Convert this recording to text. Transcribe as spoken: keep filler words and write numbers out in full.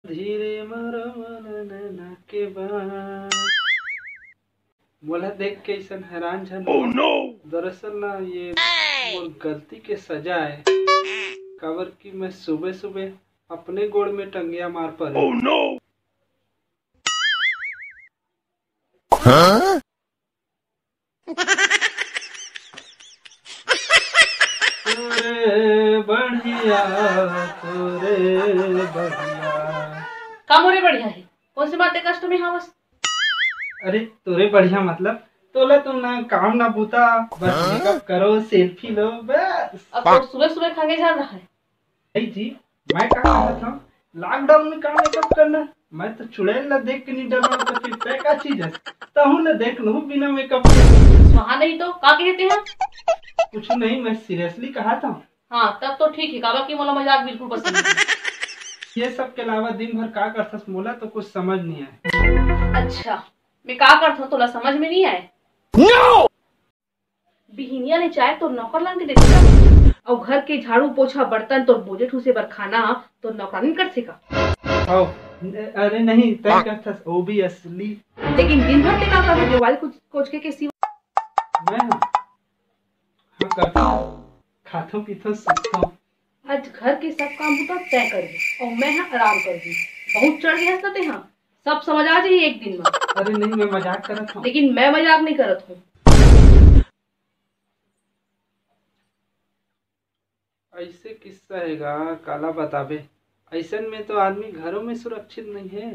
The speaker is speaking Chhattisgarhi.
धीरे मारो मन नैना के बान। मोला देख के अइसन हैरान झन हो। Oh no! दरअसल ना, ये मोर गलती के सजा है, काबर कि मैं सुबह सुबह अपने गोड़ में टंगिया मार परे। Oh no! तोरे बढ़िया, तोरे बढ़िया। का मोरे बढ़िया है? कौन सी बात है कष्ट में हावस? अरे, तोरे बढ़िया मतलब, तोला तो ना काम ना बूता, बस मेकअप करो, सेल्फी लो, बस। अब तो सुबह सुबह खाके जा रहा है। नहीं जी, मैं का कहत हूँ, लॉकडाउन में का मेकअप करना? मैं तो चुड़ैल ला देख के नहीं डरना, तो फिर तय का चीज है? तहूँ ला देख लूँ बिना मेकअप के। वहाँ नहीं तो का कहते हैं? कुछ नहीं, मैं सीरियसली कहा था। हाँ, तब तो ठीक है, काबर कि मोला मजाक बिल्कुल पसंद नहीं। ये सब के अलावा दिन भर का करथस, मोला तो कुछ समझ नहीं आए। अच्छा, मैं का करथूँ, तोला समझ में नहीं आए? बिहिनिया ले चाय तोर नौकर लान के देथे का? अउ घर के झाड़ू पोछा बर्तन तोर बोझे ठूसे बर खाना तोर नौकरानी करथे का? हव, अरे नहीं, तय करथस, वो भी असली। लेकिन दिन भर ते का करबे, मोबाइल कुछ कोचके के सिवा? मैं हाँ, हाँ करथों, खाथों पीथों सुतथों। आज घर के सब काम बूता तय करबे अउ मैं हा आराम करबे। बहुत चढ़ गया था ते हा, सब समझ आ जाही एक दिन में। अरे नहीं, मैं मजाक करत हूँ। लेकिन मैं मजाक नहीं करत हूँ। ऐसे किस्सा है गा, काला बताबे। ऐसन में तो आदमी घरों में सुरक्षित नहीं है।